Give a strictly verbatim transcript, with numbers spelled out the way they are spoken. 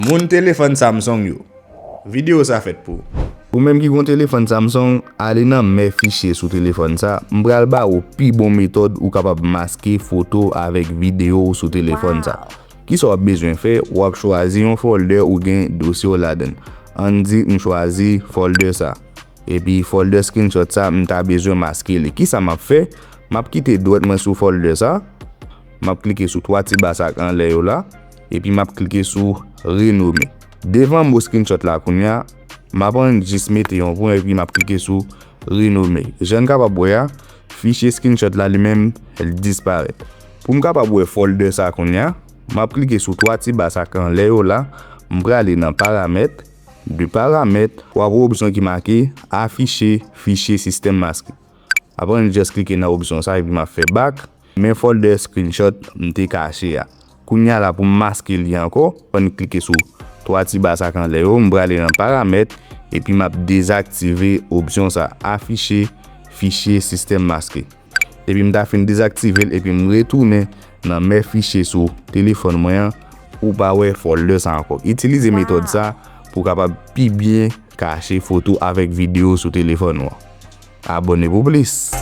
Moun telefòn Samsung yo, videyo sa fèt pou ou. Ou menm ki gon telefòn Samsung, ale nan mè fichye sou telefòn sa. M pral ba ou pi bon metòd ou kapab maske foto avèk videyo ou sou telefòn sa. Kisa w ap bezwen fè? W ap chwazi yon folder ou gen dosye w ladan. Ann di m chwazi folder sa. Epi folder screenshot sa, m ta bezwen maske li. Kisa m ap fè? M ap kite dwèt mwen sou folder sa. M ap klike sou twa ti ba sa k anlè yo la. Epi m ap klike sou renome. Devan mo screenshot la kounye a, m ap ann jis mete yon pwen epi m ap klike sou renome. Jan n kapab wè a, fichye screenshot la li menm, l disparèt. Pou m kapab wè folder sa kounye a, m ap klike sou twa ti ba sa k anlè yo la, m prale nan paramèt, de paramèt, w ap wè opsyon ki make afiche fichye sistèm maske. Apre m just klike nan opsyon sa epi m ap fè back, men folder screenshot m te kache a. Kounye a la pou m maske li ankò, ann klike sou twa ti ba sa k anlè yo, m prale nan paramèt epi m ap dezaktive opsyon sa, afiche fichye sistèm maske. Epi m ta fin dezaktive l epi m retounen nan mè fichye sou telefòn mwen an, ou pa wè folder sa ankò. Itilize metòd sa pou w kapab pi byen kache foto avèk videyo sou telefòn ou an. Abòne pou plis.